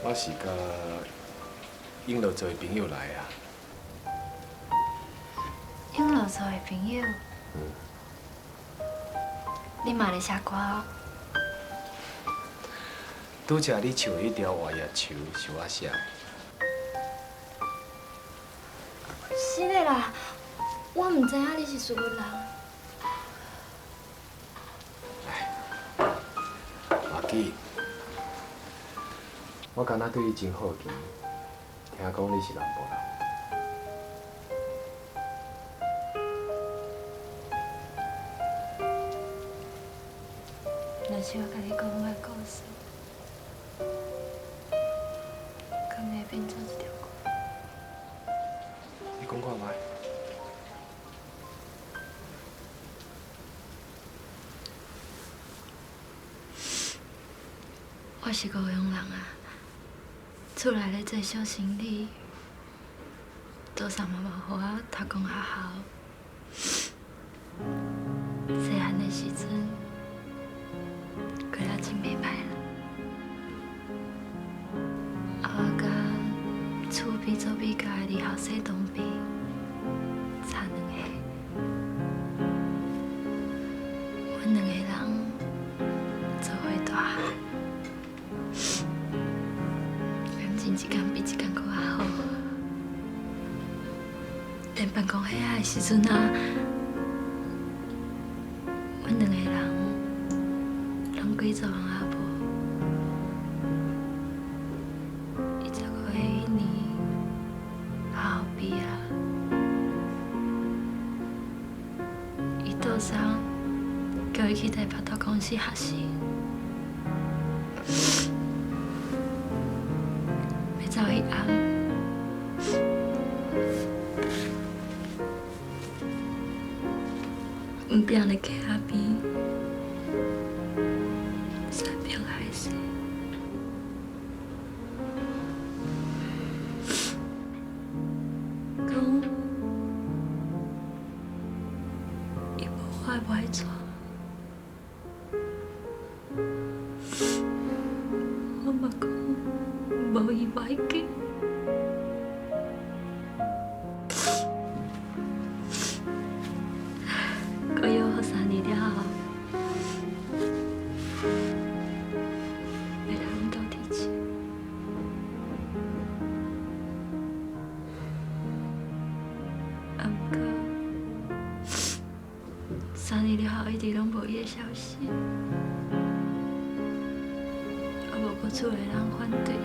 我是佮永樂做的朋友來啊。永樂做的朋友？嗯。你嘛咧寫歌哦？拄才你唱的彼條活頁樹是我寫的。是的啦，我毋知影你是詞人。來，阿基，我敢若對你真好奇，聽講你是南部人。若是我共你講我的故事，敢會變做一條歌？你講看覓。我是高雄人啊，厝內咧做小生理，早上嘛無予我讀公學校。細漢的時陣，過得真袂歹啦。啊，我佮厝邊做比較的二後生同輩，差兩歲。阮兩個人做伙大漢。感情一工比一工閣較好。連辦公室的時陣啊，阮兩個人攏規做翁仔某。伊10歲彼年，學校畢業，伊倒送叫伊去台北大公司學習。欲走彼暗，阮踮咧溪仔邊，山盟海誓。講伊無我無愛娶，我嘛講無伊無愛嫁。閣約好3年了後，欲來阮兜提親。啊，毋過三年了後一直攏無伊的消息，啊，無過厝的人反對，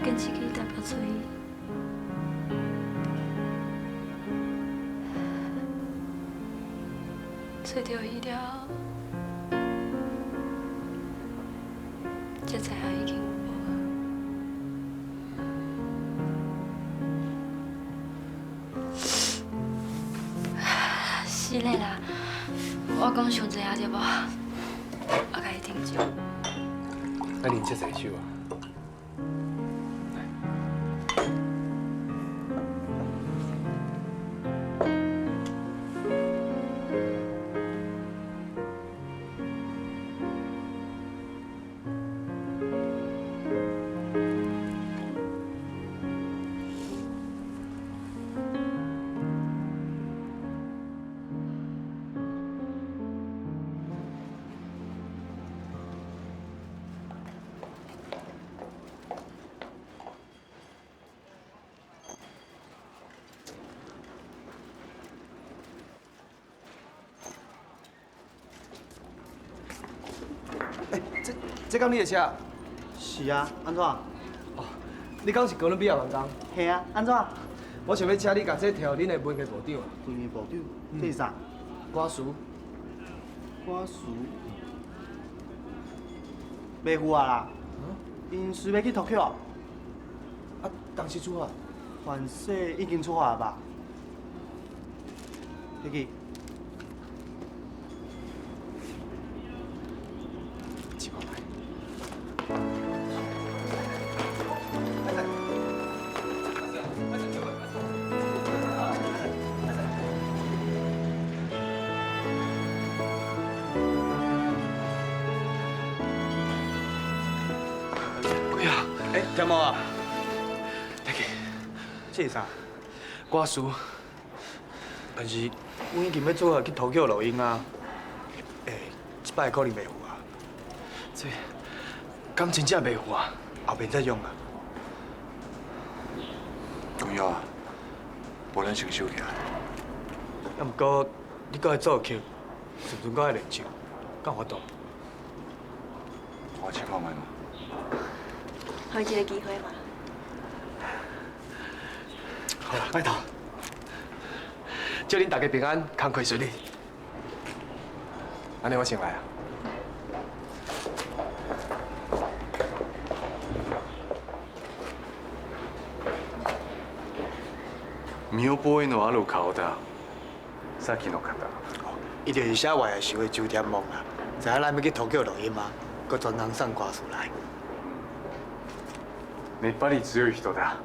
堅持去台北揣伊。揣著伊了後，才知影已經無啊。是嘞啦，我講傷濟啊對無？我共你斟酒。愛啉這濟酒啊？欸，這這敢你的車？是啊，按怎？哦，你敢是哥倫比亞員工？係啊，按怎？我想欲請你共這提予恁的文化部長。文化部長？這是啥？歌詞。歌詞。袂赴啊啦。𪜶隨欲去托克。啊，當時出發？凡勢已經出發吧？入去。試看覓。鬼啊！欸，天猫啊，这是啥？歌词。但是阮已经欲做好去 Tokyo 录音啊。欸，这摆可能袂赴啊。这敢真正袂赴啊？后面再用啊。公耀啊，无咱先收起来。啊，毋过你阁爱做曲，顺顺阁爱练唱，敢有法度？我试看觅嘛。予伊一个机会嘛。好啦，拜托，祝恁大家平安，工课顺利。按呢我先来啊。見覚えのある顔だ。さっきの方。伊就是寫我的時的周天夢啦，知影咱欲去 Tokyo 錄音啊，閣專工送歌詞來。粘り強い人だ。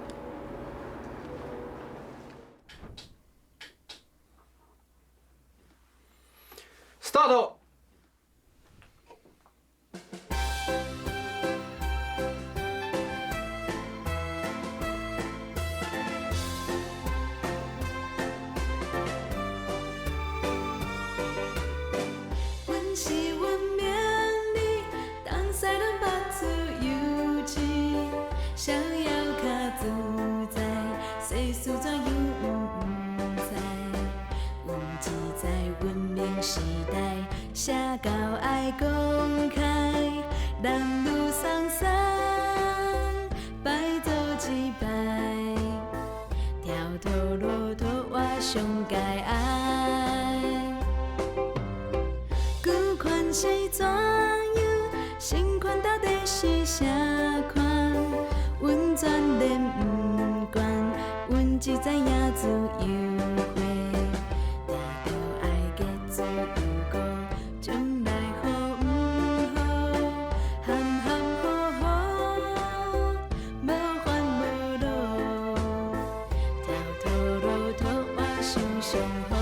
スタート。阮是文明里，东西南北自由市，逍遥较自在，世事怎样毋知。阮只知文明时代，社交爱公开，男女双双拜做一拜，跳脱骆驼我上佳爱。旧款是怎样？新款到底是啥款？阮全然毋管，阮只知影自由花，定著爱结自由歌，将来好毋好？含含糊糊，无烦无恼，跳脱骆驼我想上好。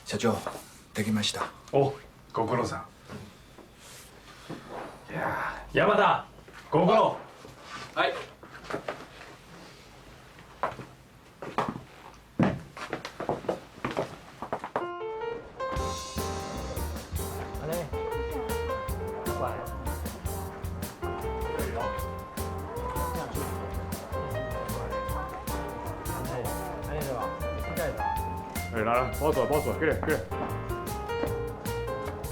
社長、できました。お、ご苦労さん。いやー、山田、ご苦労。はい。按呢，乖。按呢對吧？應該吧。哎，來來，包出來，包出來，過來，過來。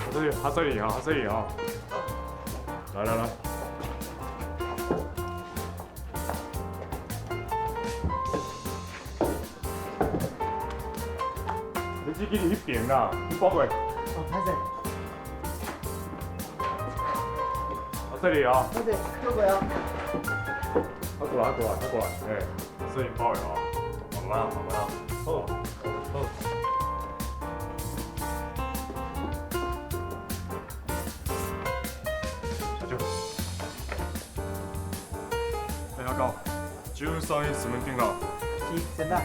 我這裡哈犀利啊，哈犀利啊！來來來。你這支佇彼邊啦，你包過來。哦，歹勢。哈犀利啊！歹勢，過過啊。他過來，他過來，他過來，哎，攝影包的啊，慢慢啊，慢慢啊，好，好。社長。哎，阿高，13室門頂啦。是，先生。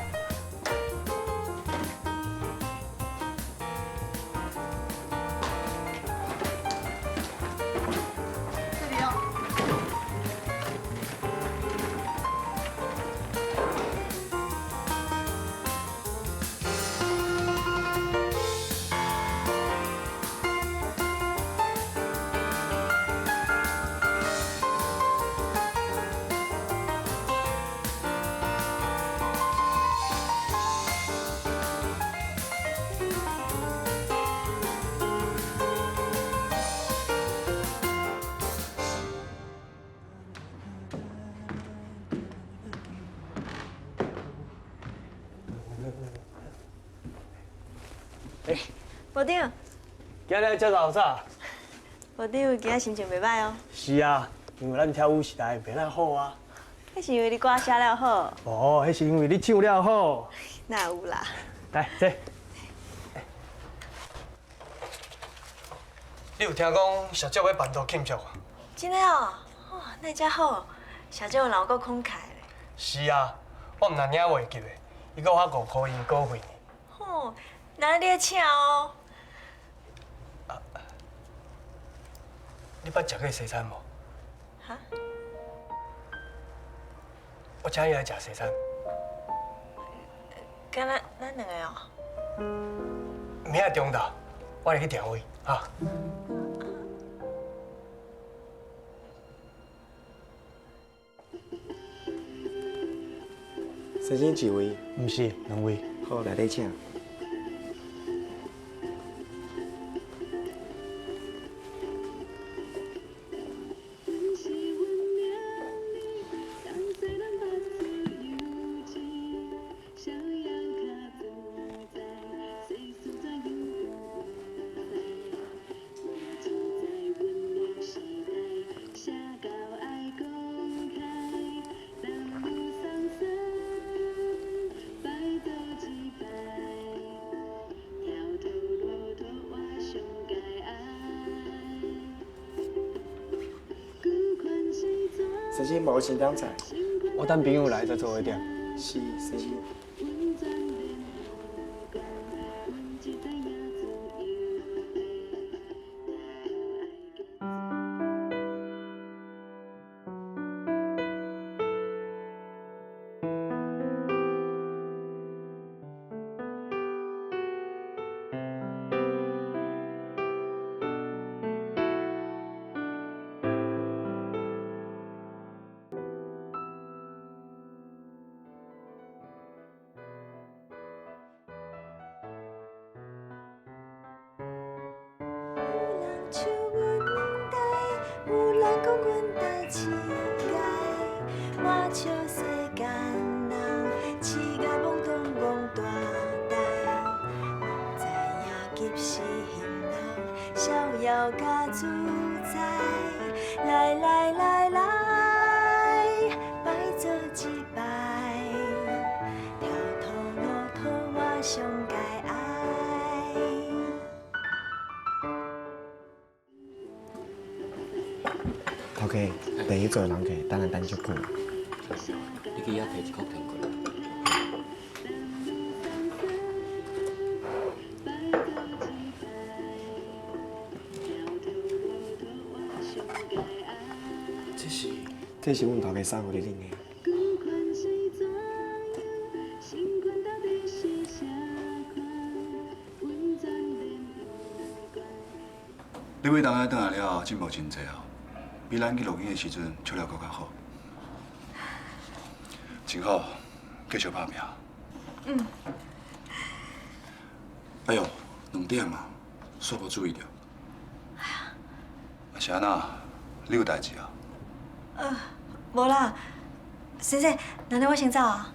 部長，今日遮早早。部長今仔心情袂䆀哦。是啊，因為咱跳舞時代袂咱好啊。彼是因為你歌寫了好。無，彼是因為你唱了好。哪有啦？來，坐。你有聽講社長欲辦桌慶祝啊？真的哦，哇，那遮好，社長人有夠慷慨咧。是啊，我毋但領袂及的，伊閣發5箍銀稿費呢。吼，那你愛請哦。你捌食過西餐無？哈？我請你來食西餐。敢若咱兩個哦。明仔中晝，我來去訂位，哈。先生一位？毋是，兩位。好，內底請。先生，無先點菜。我等朋友來才做伙點。是，先生。來來來來，拜做一擺，跳脫路脫我上佳愛。頭家，第一座人客等來等足久。你去遐提一箍糖過來。這是阮頭家送予你恁的。你尾当下转来了后，进步真济哦，比咱去录音的时阵唱了阁较好。真好，继续拍拼。嗯。哎呦，2點啊，煞無注意著。啊，是按怎？你有代誌啊？無啦，先生，那呢我先走啊。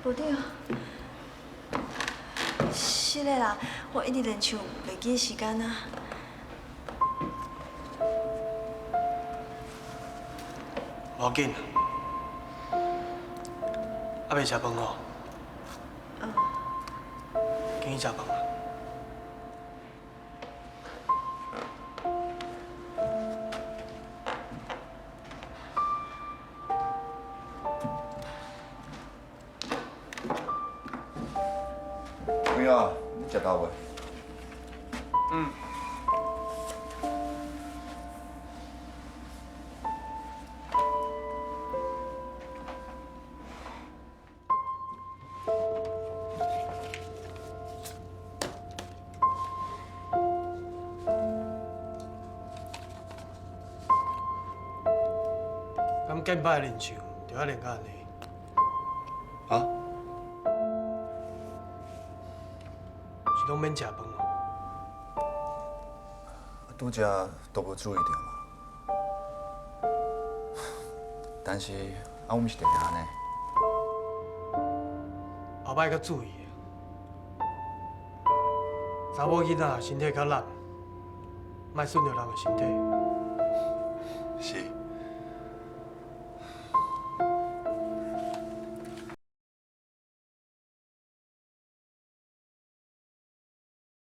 部長，是的啦，我一直練唱，袂記時間啊。無要緊，猶未食飯哦。緊去食飯啦。朋友，你食夠未？嗯。咁近擺練唱，就愛練到按呢？啊？是攏免食飯哦。拄才都無注意著嘛。但是啊，我毋是定定按呢。後擺較注意，查某囡仔身體較懶，莫損著人的身體。是。